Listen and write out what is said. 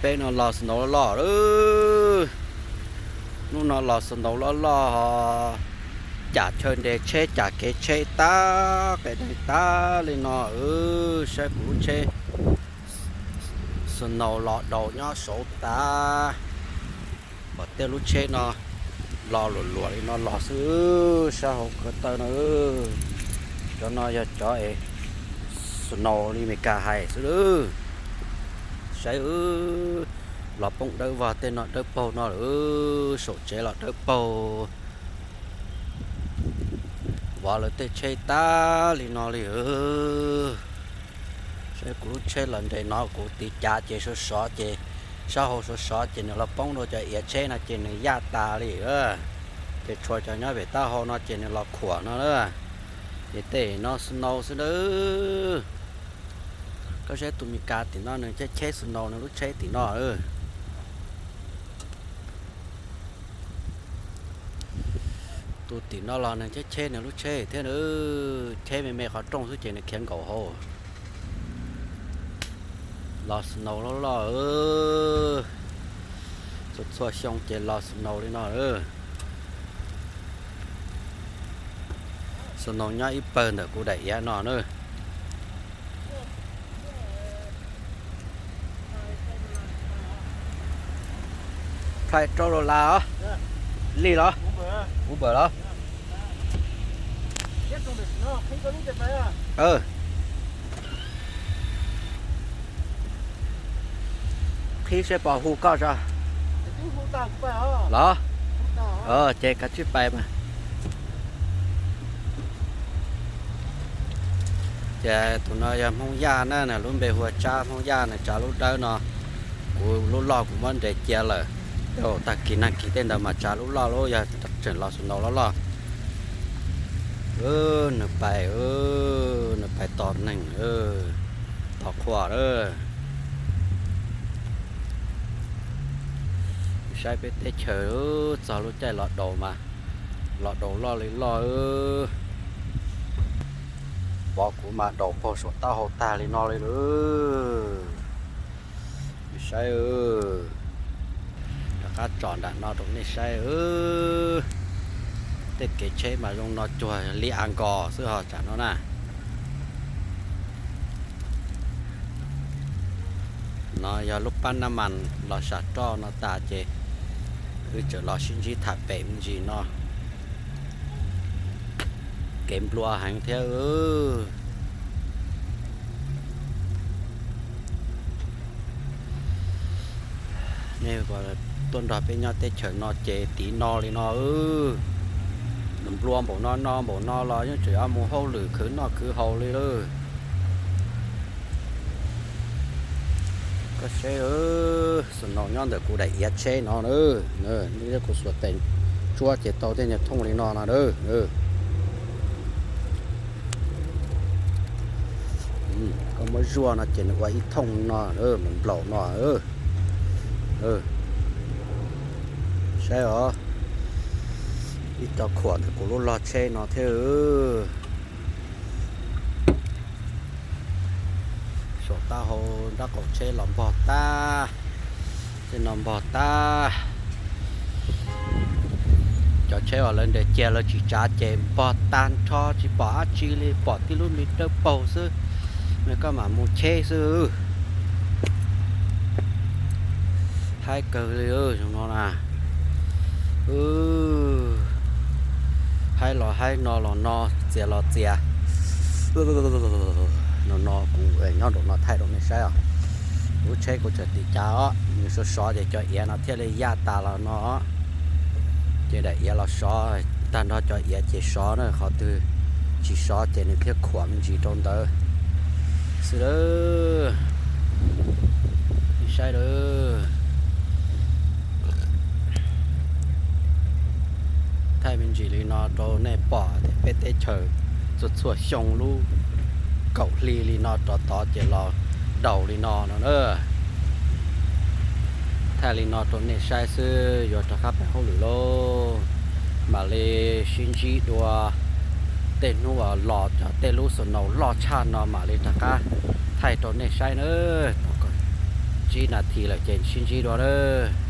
Peb no los snow loj loj lawm. Hnub no los snow loj loj, cam chaw nres tsheb, cam kev tsheb tag, qes deeg tag li no. Saib kuv lub tsheb snow los daus nyob saud tas. Pom tej lub tsheb no los luam luam li no los xwb, sab hauv ko taw no. Cov no yog cov es snow li Meskas hais xwb lawm. Saib, los poob dawb vog tej no dawb paug no lawm, saum tsev los dawb paug. Vov lawv tej tsheb tag li no li. Saib kuv lub tsheb los nres no, kuv tiv cav ces sov sov ces, sab hauv sov sov ces nws los poob rau cov iav tsheb no ces nws yaj tas li. Ces tshuav cov nyob pem taub hau no ces nws los khuam no na. Ces tej no snow xwb nawb. Koj saib tus Meskas tim no nws cheb cheb snow nws lub tsheb tim no. Tus tim no los nws cheb cheb nws lub tsheb thiab, cheb me me qhov rooj xwb ces nws khiav nkaum hauv. Los snow loj loj, txhua txhua xyoo ces los snow li no. Snow nyob ib pawg ntawm kuv daim iav no na. Phais rau los las os. Li los? Uber los? Qhib seb puas hu koj tso. Los? Ces kav tsij pais mas. Ces tus no yog Hmoob Yaj na, nws lub npe hu ua Tsab, Hmoob Yaj nws tsav lub dawb no. Kuv lub loj kuv muab nres cia lawm. Tej tag kis nag kis tej ntawd mas tsav lub loj lub yog tseem los snow loj loj. Nws pais, nws pais tos neeg, tos qhua lawm. Saib peb teb chaws txog lub caij los daus mas los daus loj li loj. Pov kuv mas daus paug saum taub hau tag li no li lawm. Saib, rov qab tsom nram no rau nej saib. Tej kev tsheb mas zoo no cuag li a nkos xwb ho tsam no na. No yog lub pab nab mas los sam roj no tas ces wb tseem los sib ntsib tham pem me ntsis no. Kev nplua heev thiab. Nej tuaj nrog peb nyob teb chaws no ces tiv no li no. Nws nplua npaum no no npaum no los yeej tseem yuav mus hauj lwm khwv noj khwv haus li lawm. Koj saib, snow nyob ntawm kuv daim iav tsheb no na. Kuv xuas tes tsuab ces tau tej nyuag thooj li no no. Koj muab zuaj no ces nws ua ib thooj no, nplaum no. Saib os, ib co khuam ntawm kuv lub log tsheb no thiab. Saum taub hau nrab qaum tsheb los npog tag, tej no npog tag. Cov tsheb uas lawv nres cia lawv tsis tsav ces npog tag nrho tsis pom dab tsi li, pom tib lub me dawb paug xwb, nws koj mam mus cheb xwb. Haib kawg li zoo no na. Haib los haib no los no, txias los txias. No no kuv nyob nraum no thaij rau nej saib os. Lub tsheb kuv tseem tiv cav os, nws sov sov ces cov iav no thiaj li yaj tas los no. Ces daim iav los sov tag nrho cov iav ces sov na, qhov twg tsis sov ces nws thiaj khuam me ntsis rau ntawd xwb lawm. Saib lawm. Thaij me ntsis li no rau nej pom tias peb teb chaws txhua txhua xyoo lub kaum hli li no rov tod ces los daus li no no na. Thaij li no rau nej saib xwb, yuav rov qab pem hauj lwm lauj. Mam li sib ntsib dua tej hnub uas los cov tej lub snow loj tshaj no mam li rov qab thaij rau nej saib na. Ib nas this lawm ces sib ntsib dua nawb.